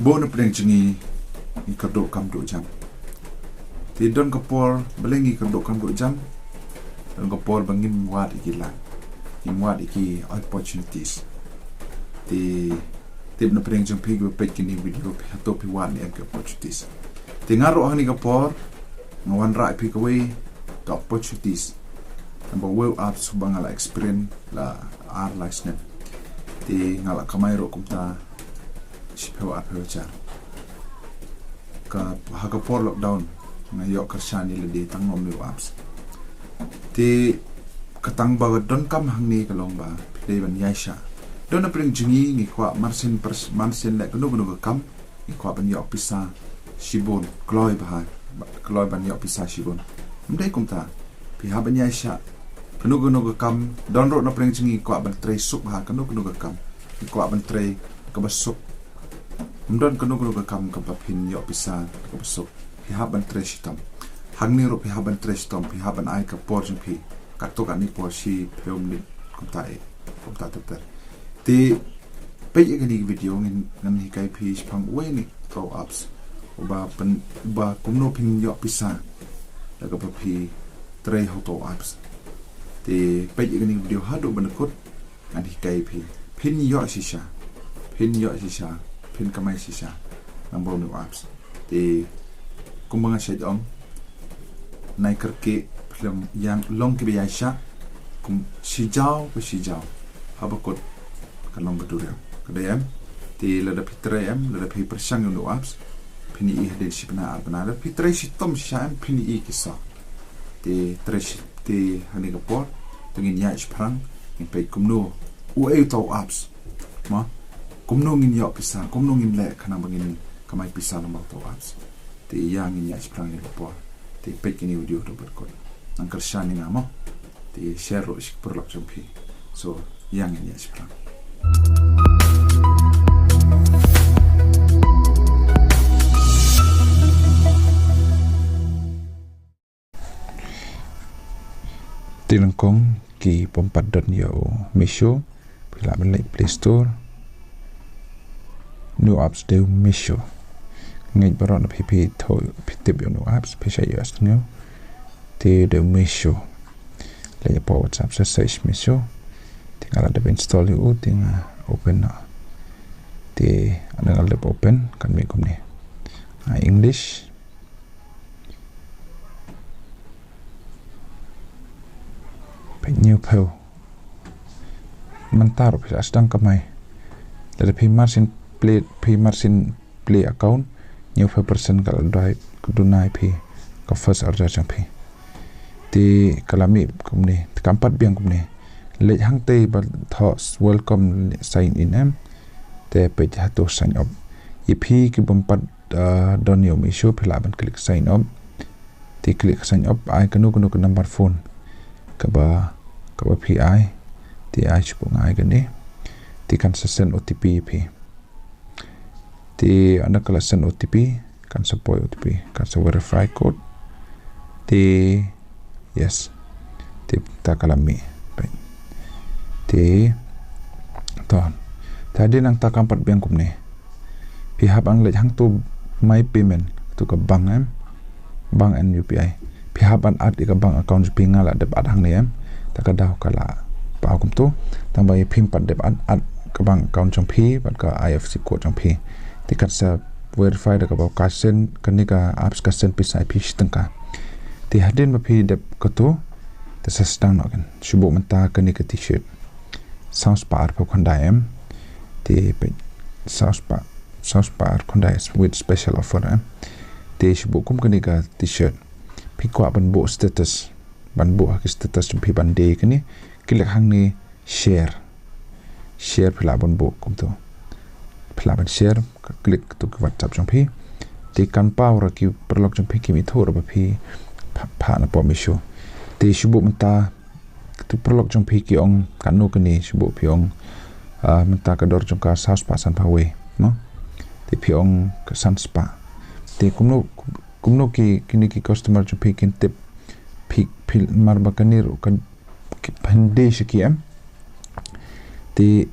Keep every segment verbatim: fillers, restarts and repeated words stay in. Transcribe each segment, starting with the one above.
Bun na pdeng jong ngi ngi kyrduh kam duh jam. Te don ka por balei ngi kyrduh kam duh jam? Don ka por ba ngim wad ïa ki lad, ngim wad ïa ki opportunities. Te tip na pdeng jong phi kiba peit kine ki video, phi hato phi wad ne em ki opportunities. Te nga ruh ha kane ka por nga wanrah ïa phi kawei ka opportunities. Namar ba wei u apps uba nga la experience la ar lai snem. Te nga la kamai ruh kumta shiphew arphew hajar. Ka, ha ka por lockdown nga ïoh kyrshan ïa lade tang na une u apps. Te ka tang ba donkam hangne ka long ba phi dei ban ïaishah. Don na pdeng jong ngi ngi kwah marsien pers-, marsien leh kano kano ka kam, ngi kwah ban ïoh pisa shibun, kloi bha, kloi ban ïoh pisa shibun. Ym dei kumta. Phi hap ban ïaishah. Kano kano ka kam, don ruh na pdeng jong ngi kwah ban trei suk bha, kano kano ka kam, ngi kwah ban trei kaba suk. Ym don kano kano ka kam kaba phin ïoh pisa kaba suk. Phi hap ban trei shitom. Hangne ruh phi hap ban trei shitom, phi hap ban ai ka por jong phi. Katto katne por, shiphew minit kumta eh, kumta ter ter. Te peit ïa kane ka video, ngan, ngan hikai phi shaphang uwei na uto u apps uba pyn, uba kumno phin ïoh pisa da kaba phi trei ha uto u apps. Te peit ïa kane ka video haduh ban da kut, ngan hikai phi. Phin ïoh shisha, phin ïoh shisha, phin kamai shisha namar une u apps. Te kumba nga shait ong, nai kyrkieh, phi long ïa, long kiba ïaishah, kum shi jaw ba shi jaw, haba kut kan long ba duriaw. Ka dei em? Te lada phi trei em, lada phi pyrshang ïa une u apps, phin ïohi hadien shi bnai ar bnai. Lada phi trei shitom shisha em, phin ïohi ki sor. Te trei shi, te ha kane ka por, te ngin ïaid shaphrang, ngin peit kumno, uei uto u apps, mo? Kumno ngin ïoh pisa, kumno ngin leh khnang ba ngin kamai pisa namar uto u apps. Te ïa ngin ïaid shaphrang ha kane ka por. Te peit kane ka video haduh ban da kut. Nang kyrshan ïa nga mo. Te share ruh sha ki paralok jong phi. So, ïa ngin ïaid shaphrang. Te nyngkong ki bym pat don ïa u Meesho, phi lah ban leit Play Store. Une u apps dei u Meesho. Ngeit baroh na phi phi tip ïa une u apps, phi shait ïohsngew. Te dei u Meesho. Leit hapoh WhatsApp sa search Meesho. Te nga la dep install ïa u, te nga open noh. Te ynda nga la dep open kan mih kumne. Nga English. Peit, hynñiewphew. Mynta ruh phi lah sdang kamai. Lada phi marsien plie, phi marsien plie account, hynñiewphew percent ka la duna ïa phi ka first order jong phi. Te ka la mih kumne, te kam pat biang kumne. Leit hangtei ba thoh welcome sign in em. Te peit hato sign up. Ïa phi ki bym pat, ah, don ïa u Meesho, phi lah ban click sign up. Te click sign up, ai kano kano ka number phone kaba, kaba phi ai. Te ai shu, nga ai kane. Te kan sa send O T P ïa phi. Te ynda ka la send O T P, kan sa poi O T P, kan sa verify code. Te yes. Te ta ka la mih. Peit. Te to. Te hadien nangta kam pat biang kumne. Phi hap ban leit hangto My Payment, to ka bank em. Bank and U P I. Phi hap ban add ïa ka bank account jong phi, nga la dep add hangne em. Ta ka daw ka la paw kumto. Tangba ïa phim pat dep add, add ka bank account jong phi bad ka I F S C code jong phi. Te kan sa verify da kaba ka send, kane ka apps ka send pisa ïa phi shi tyngka. Te hadien ba phi dep kato, te sa sdang noh kan. Shu buh mynta kane ka t-shirt. Saw spah arphew khyndai em. Te peit, saw spah, saw spah arphew khyndai with special offer em. Te shu buh kum kane ka t-shirt. Phi kwah ban buh status, ban buh ha ki status jong phi ban die kane, click hangne share. Share phi lah ban buh kumto. Phi lah ban share, ka click to ki WhatsApp jong phi. Te kan paw ruh ki paralok jong phi, kim ithuh ruh ba phi pha, pha na pom issue. Te shu buh mynta, to paralok jong phi ki ong katno kane, shu buh phi ong, ah, mynta ka dor jong ka saw spah sanphew wei, no? Te phi ong ka san spah. Te kumno, kumno ki, kine ki customer jong phi kin tip phi, phi, mar ba kane ruh ka, ki pynde sha ki em. Te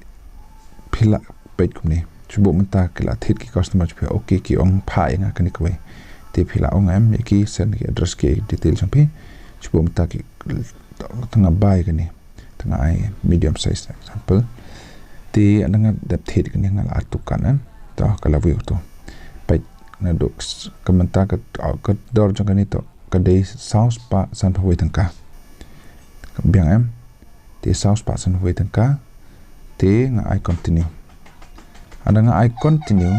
phi lah peit kumne. Shu buh mynta ki la thied ki customer jong phi, okay, ki ong phah ïa nga kane kawei. Te phi la ong em ïa ki, send ki address, ki detail jong phi. Shu buh mynta ki, tang nga bai kane, tang nga ai medium size example. Te ynda nga dep thied kane nga la add to cart em. To ka la view to. Peit, naduh ka mynta ka, ka dor jong kane to ka dei saw spah sanphew wei tyngka. Biang em. Te saw spah sanphew wei tyngka. Te nga ai continue. Ynda nga ai continue,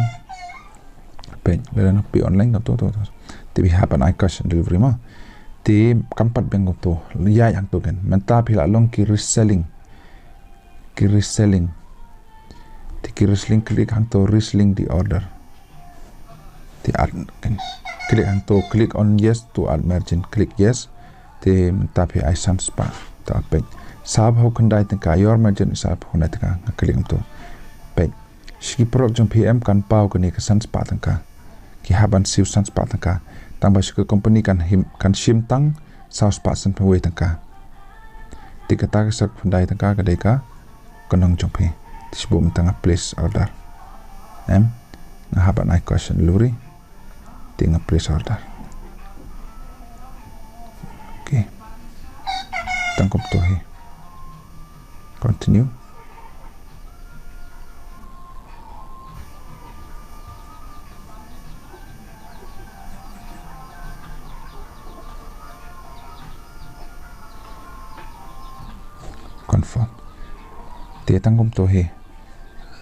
peit, lada nga pay online kumto, to, to. Te phi hap ban ai cash on delivery mo. Te kam pat biang kumto, ïaid hangto kein. Mynta phi la long ki reselling. Ki reselling. Te ki reselling, click hangto reselling the order. Te add, click hangto, click on yes to add margin, click yes. Te mynta phi ai san spah. To peit. Sawphew khyndai tyngka, your margin is sawphew khyndai tyngka. Nga click hangto. Peit. Sha ki product jong phi em kan paw kane ka san spah tyngka. Ki hap ban siew san spah tyngka. Tang ba sha ka company kan him, kan shim tang saw spah sanphew wei tyngka. Te kata ka saw khyndai tyngka ka dei ka, ka nong jong phi. Te shu buh mynta nga place order. Em, nga hap ban ai cash on delivery. Te nga place order. Okay. Tang kumto hi. Continue. Confirm. Te tang kumto hi.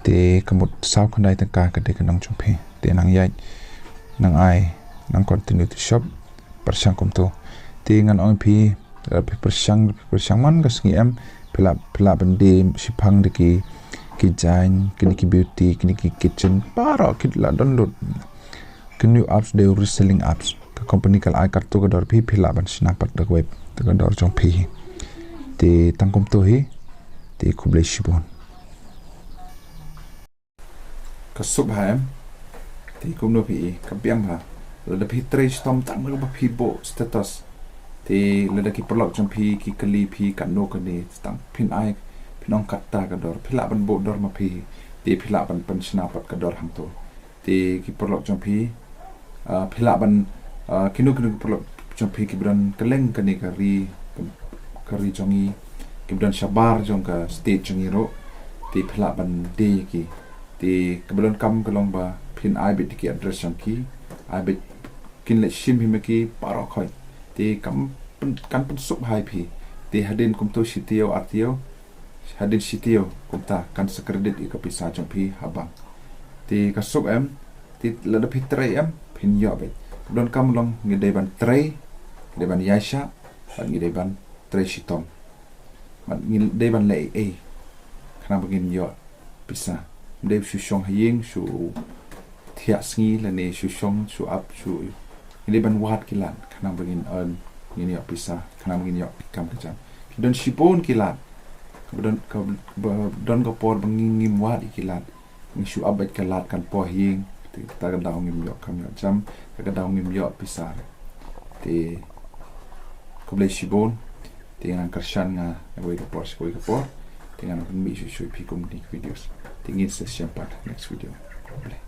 Te ka mut saw khyndai tyngka ka dei ka nong jong phi. Te nang ïaid, nang ai, nang continue to shop. Pyrshang kumto. Te ngan ong phi, eh, phi pyrshang, phi pyrshang man ka sngi em, phi lah, phi lah ban die shiphang da ki, ki jaiñ, kine ki beauty, kine ki kitchen, baroh ki lah download. Kine ki apps dei reselling apps. Ka company ka la ai katto ka dor phi, phi lah ban shna pat da ka web, da ka dor jong phi. Te tang kumto hi, te khublei shibun. Ka suk bha em. Te kumno phi i, ka biang bha. Lada phi trei shitom tang ba phi buh status. Te lada ki paralok jong phi ki kylli phi katno kane, tang phin ai, phin ong katta ka dor, phi lah ban buh dor ma phi. Te phi lah ban pynshna pat ka dor hangto. Te ki paralok jong phi, ah, phi lah ban, ah, kino kino ki paralok jong phi kiba don kylleng kane ka ri, ka ri jong ngi, kiba don shabar jong ka state jong ngi ruh. Te phi lah ban die ïa ki. Te kaba donkam ka long ba phin ai beit ki address jong ki, ai beit kin leit shim hi ma ki baroh khoit. Te kan pyn, kan pynsuk bha ïa phi. Te hadien kumto shi taïew ar taïew, hadien shi taïew kumta kan sa credit ïa ka pisa jong phi ha bank. Te ka suk em, te lada phi trei em, phin ïoh beit. Kaba donkam long ngi dei ban trei, ngi dei ban ïaishah, bad ngi dei ban trei shitom. Bad ngi dei ban leh ei ei khnang ba ngin ïoh pisa. Ym dei shu shong ha ïing, shu thiah sngi lane shu shong, shu ap, shu, ngi dei ban wad ki lad khnang ba ngin earn, ngin ïoh pisa, khnang ba ngin ïoh kam ka jam. Ki don shibun ki lad. Kaba don, kaba don ka por ba ngi ngim wad ïa ki lad. Ngi shu ap beit ka lad kan poh ha ïing. Te kata ka daw ngim ïoh kam ïoh jam, kata ka daw ngim ïoh pisa. Te khublei shibun. Te ngan kyrshan nga kawei ka por sha kawei ka por. Te ngan pynmih shuh shuh ïa phi kum kine ki videos. Te ngin sa ïashem pat next video. Khublei.